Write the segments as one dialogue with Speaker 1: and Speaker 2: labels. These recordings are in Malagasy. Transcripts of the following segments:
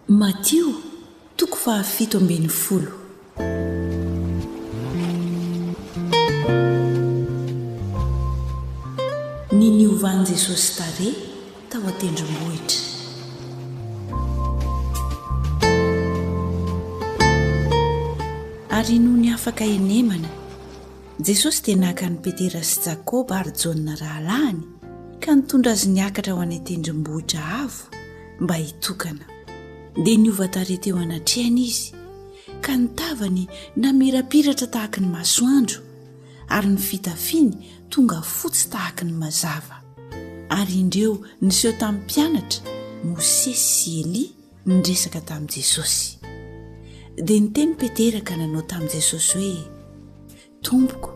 Speaker 1: Matio toko fahafito ambinifolo. Ny niovan'i Jesosy tarehy tao an-tendrombohitra. Ary nony afaka henemana, Jesosy dia naka an'i Petera sy Jakoba ary Jaona rahalahiny ka nitondra azy niakatra ho any an-tendrombohitra avo mba hitokana. Dia niova tarehy teo anatrehany izy, ka ny tavany namirapiratra tahaky ny masoandro, ary ny fitafiany tonga fotsy tahaky ny mazava. Ary indreo niseho tamin'ny mpianatra, Mosesy sy Elia, niresaka tamin'i Jesosy. Dia niteny Petera ka nanao tamin'i Jesosy hoe, Tompoko,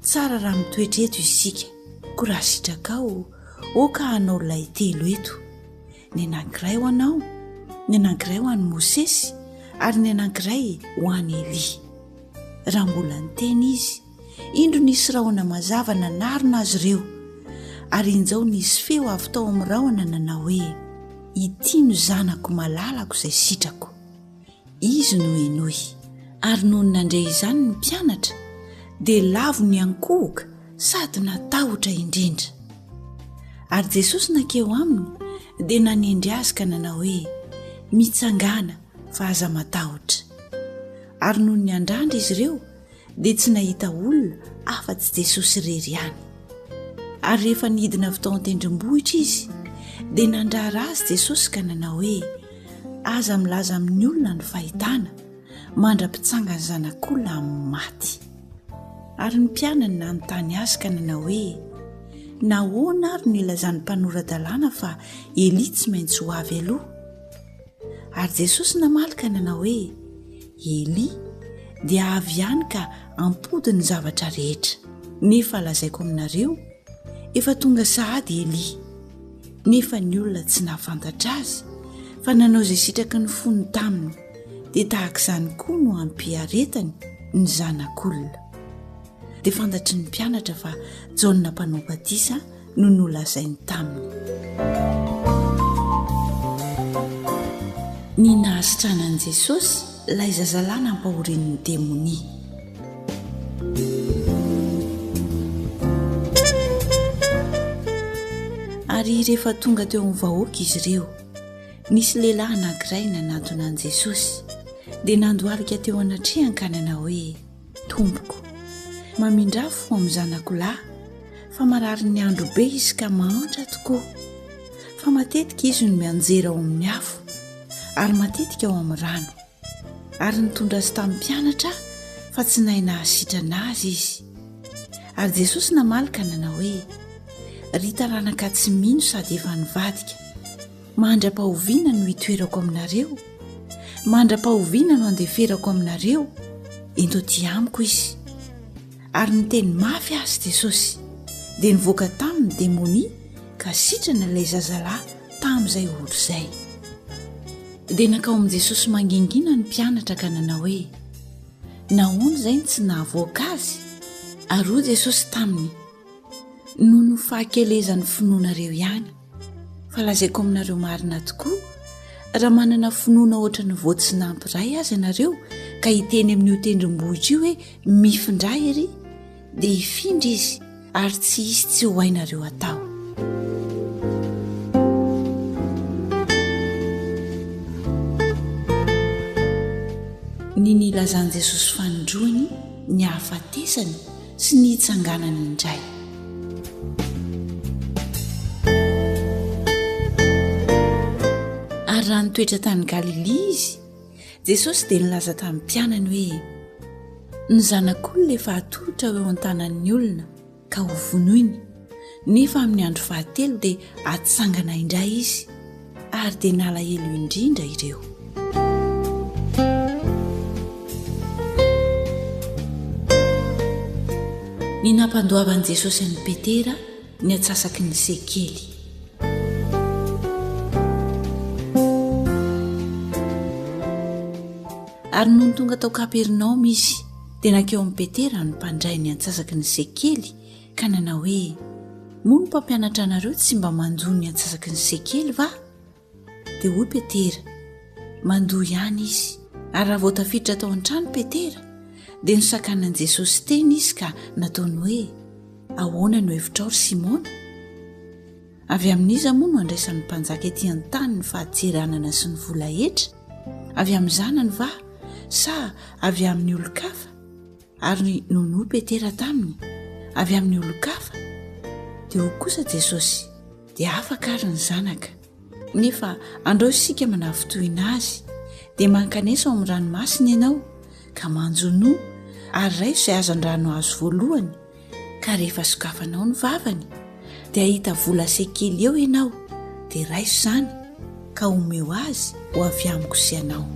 Speaker 1: tsara raha mitoetra eto isika, koa raha sitrakao, aoka hanao lay telo eto, ny anankiray ho anao, ny anankiray ho an'i Mosesy, ary ny anankiray ho an'i Elia. Raha mbola niteny izy, Indro nisy rahona mazava nanarona azy ireo, ary injao nisy feo avy tao amin'ny rahona nanao hoe, Ity no Zanako malalako izay sitrako. Izy no henoy. Ary nony nandre izany ny mpianatra, dia lavo niankohoka sady natahotra indrindra. Ary Jesosy nankeo aminy, dia nanendry azy ka nanao hoe, Mitsangàna, fa aza matahotra. Ary nony niandrandra izy ireo, dia tsy nahita olona afa-tsy Jesosy irery ihany. Ary rehefa nidina avy tao an-tendrombohitra izy, dia nandrara azy Jesosy ka nanao hoe, Aza milaza amin'ny olona ny fahitana, mandra-pitsangan'ny Zanak'olona amin'ny maty. Ary ny mpianany nanontany azy ka nanao hoe, Nahoana ary no ilazan'ny mpanora-dalàna fa Elia tsy maintsy ho avy aloha? Ary Jesosy namaly ka nanao hoe, Elia dia avy ihany ka hampody ny zavatra rehetra. Nefa lazaiko aminareo, efa tonga sahady Elia, nefa ny olona tsy nahafantatra azy, fa nanao izay sitraky ny fony taminy, dia tahaka izany koa no hampiaretany ny Zanak'olona. Dia fantatry ny mpianatra fa Jaona Mpanao Batisa no nolazainy taminy. Ny nahasitranan'i Jesosy ilay zazalahy nampahorian'ny demonia. Ary rehefa tonga teo amin'ny vahoaka izy ireo, nisy lehilahy anankiray nanatona an'i Jesosy, dia nandohalika teo anatrehany ka nanao hoe, Tompoko, mamindrà fo amin'ny zanako lahy, fa mararin'ny andro be izy ka mahantra tokoa. Fa matetika izy no mianjera ao amin'ny afo, ary matetika ao amin'ny rano. Ary nitondra azy tamin'ny mpianatra aho, fa tsy nahay nahasitrana azy izy. Ary Jesosy namaly ka nanao hoe, Ry taranaka tsy mino sady efa nivadika, Mandra-pahoviana no hitoerako aminareo? Mandra-pahoviana no handeferako aminareo? Ento aty amiko izy. Ary niteny mafy azy Jesosy. Dia nivoaka taminy ny demonia ka sitrana ilay zazalahy tamin'izay ora izay. Dia nankao amin'i Jesosy mangingina ny mpianatra ka nanao hoe, Nahoana izay no tsy nahavoaka azy? Ary hoy Jesosy taminy, Noho ny fahakelezan'ny finoanareo ihany. Fa lazaiko aminareo marina tokoa, raha manana finoana hoatra ny voatsinampy iray aza ianareo ka hiteny amin'io tendrombohitra io hoe mifindrà ery, dia hifindra izy ary tsy hisy tsy ho hainareo atao. Ny nilazan'i Jesosy fanindroany ny hahafatesany sy ny hitsanganany indray. Ary raha nitoetra tany Galilia izy, Jesosy dia nilaza tamin'ny mpianany hoe, Ny Zanak'olona efa atolotra ho eo an-tanan'ny olona ka hovonoiny, nefa amin'ny andro fahatelo dia hatsangana indray izy. Ary dia nalahelo indrindra ireo. Ny nampandoavan'i Jesosy an'i Petera ny atsasaky ny sekely. Ary nony tonga tao Kapernaomy izy, dia nankeo amin'i Petera ny mpandray ny antsasaky ny sekely ka nanao hoe, Moa ny mpampianatra anareo tsy mba manjono ny antsasaky ny sekely va? Dia hoy Petera, Mandoa ihany izy. Ary raha vao tafiditra tao an-trano Petera, dia nosakanan'i Jesosy teny izy ka nataony hoe, Ahoana no hevitrao ry Simona? Avy amin'iza moa no andraisan'ny mpanjaka ety an-tany ny fahatseranana sy ny vola hetra? Avy amin'ny zanany va sa avy amin'ny olon-kafa? Ary nony hoy Petera taminy, Avy amin'ny olon-kafa. Dia hoy kosa Jesosy, Dia afaka ary ny zanaka. Nefa andrao isika manafintohina azy, dia mankanesa ao amin'ny ranomasina ianao, ka manjonoa, ary raiso izay hazandrano azo voalohany, ka rehefa sokafanao ny vavany, dia hahita vola sekely eo ianao, dia raiso izany, ka omeo azy ho avy amiko sy ianao.